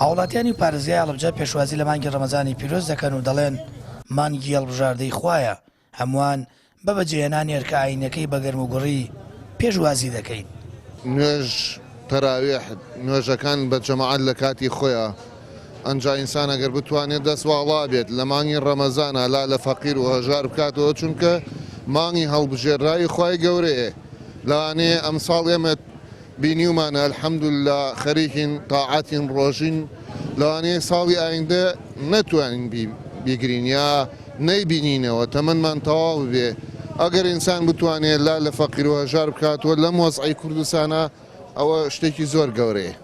هاوڵاتیانی پارێزگای هەڵەبجە پێشوازی لە مانگی ڕەمەزانی پیرۆز دەکەن و دەڵێن، مانگی هەڵبژاردەی خوایە، هەمووان بە بەجێهێنانی ئەرکە ئایینیەکەی بە گەرموگوڕی پێشوازی دەکەین. نوێژ تەراویح، نوێژەکان بە جەماعەت لە کاتی خۆیا، ئەنجا ئینسان ئەگەر بتوانێت دەست واڵا بێت لە مانگی ڕەمەزانا لا لە فەقیر و هەژار بکاتەوە چونکە مانگی هەڵبژێرراوی خوای گەورەیە لەوانەیە ئەمساڵ ئێمە بینیومانە الحمدللە خەریکین تاعەتین ڕۆژین لەوانەیە ساڵی ئایندە نەتوانین بیگرین یا نەیبینینەوە تەمەنمان تەواو ببێ ئەگەر ئینسان بتوانێ لا لە فەقیر و هەژار بکاتەوە لەم وەزعەی کوردستانا ئەوە شتێکی زۆر گەورەیە.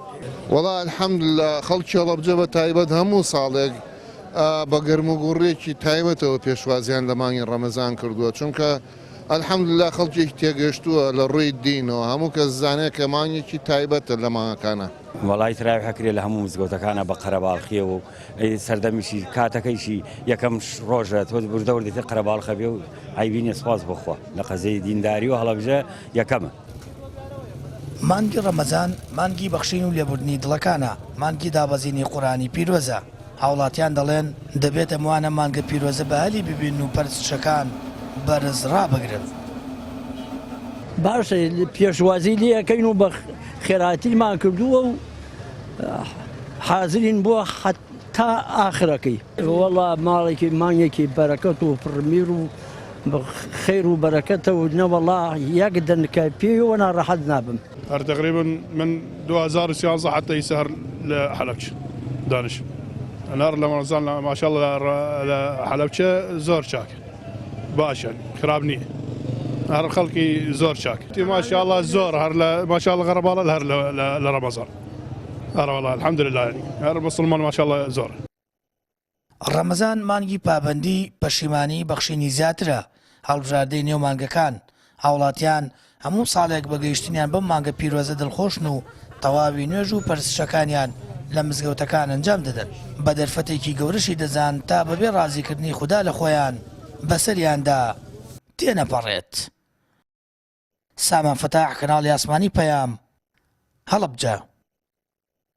وەڵا الحمدللە خەڵکی هەڵەبجە بە تایبەت هەموو ساڵێک بە گەرموگوڕیەکی تایبەتەوە پێشوازیان لە مانگی ڕەمەزان کردووە چونکە الحمدللە خەڵکێکی تێگەشتووە لە ڕووی دینەوە هەموو کەس زانێ کە مانگێکی تایبەتە لە مانگەکانە. وەڵای تراویح ئەکرێ لە هەموو مزگەوتەکانا بە قەرەباڵخیەوە و سەردەمیشی کاتەکەیشی یەکەم ڕۆژە تۆ وردە وردە تر قەرەباڵخە بێ و عەیبی نیە سوپاس بۆ خوا لە قەزیەی دینداری و هەڵەبجە یەکەمە. مانگی ڕەمەزان مانگی بەخشین و لێبوردنی دڵەکانە، مانگی دابەزینی قورئانی پیرۆزە. هاوڵاتیان دەڵێن، دەبێت هەمووان ئەم مانگە پیرۆزە بە هەلی ببینن و پەرستشەکان بەرز ڕابگرن. باشە پێشوازی لێ ئەکەین و بە خێراترمان کردووە و حازرین بۆ تا ئاخرەکەی. وەڵا ماڵێکی مانگێکی بەرەکەت و پڕمیر و خێر و بەرەکەتە و نەوەڵا یەک دەنکە پێیەوە ناڕەحەت نابم. هەر تقریبا من 2013 حتى ئیسە هەر لە حەلەبچە دانیشم ئەنار لە مەرزان لە ماشاءاللە لە حەلەبچە زۆر چاکە باشە خراپ نییە هەر خەڵکی زۆر چاک ماشاءاللە زۆر هەر لە ماشاءاللە غەرەباڵە هەر لە ڕەمەزان هەر وەڵا الحمدلله هەر مسلمان ماشاءاللە زۆر. ڕەمەزان مانگی پابەندی، پەشیمانی، بەخشینی زیاترە، هەڵبژاردەی نێو مانگەکان، هاوڵاتیان هەموو ساڵێک بە گەیشتنیان بەم مانگە پیرۆزە دڵخۆشن و تەواوی نوێژ و پەرستشەکانیان لە مزگەوتەکان ئەنجام دەدەن، بە دەرفەتێکی گەورەشی دەزان تا بەبێ ڕازیکردنی خودا لە خۆیان بەسەریاندا